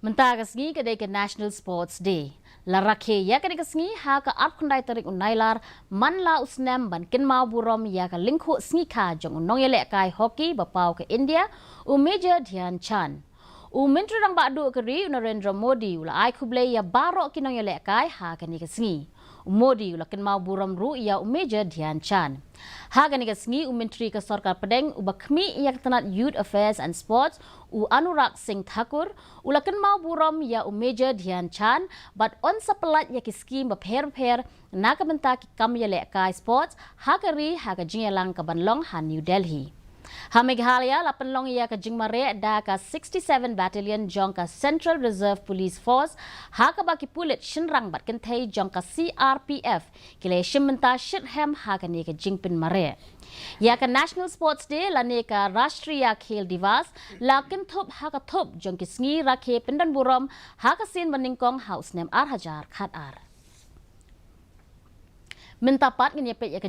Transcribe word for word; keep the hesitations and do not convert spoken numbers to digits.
Mynta ka sngi ka dei ka National Sports Day. La rakhe ïa kane ka sngi ha ka arphew khyndai tarik u Nailar, man la u snem ban kynmaw burom ïa ka lyngkhuh sngi kha jong u nongïalehkai hockey ba paw ka India, u Major Dhyan Chand. U Myntri Rangbah Duh ka ri u Narendra Modi u la ai khublei ïa baroh ki nongïalehkai ha kane ka sngi. U Modi u la kynmaw burom ruh ïa u Major Dhyan Chand. Ha kane ka sngi u Myntri ka Sorkar Pdeng uba khmih ïa ka tnat Youth Affairs and Sports, u Anurag Singh Thakur, u la kynmaw burom ïa u Major Dhyan Chand bad yn sa pyllait ïa ki skhim bapher bapher na ka bynta ki kam ïalehkai sports ha ka ri ha ka jingïalang ka ban long ha New Delhi. Ha Meghalaya la pynlong ïa ka jingmareh da ka sixty-seven Battalion jong ka Central Reserve Police Force, ha kaba ki pulit shynrang bad kynthei jong ka C R P F ki la shim bynta shitrhem ha kane ka jingpynmareh. Ïa ka National Sports Day lane ka Rashtriya Khel Diwas la kynthup ha ka thup jong ki sngi rakhe pyndonburom ha ka sien banyngkong ha u snem ar hajar khatar. Mynta pat ngin ïa peit ïa ka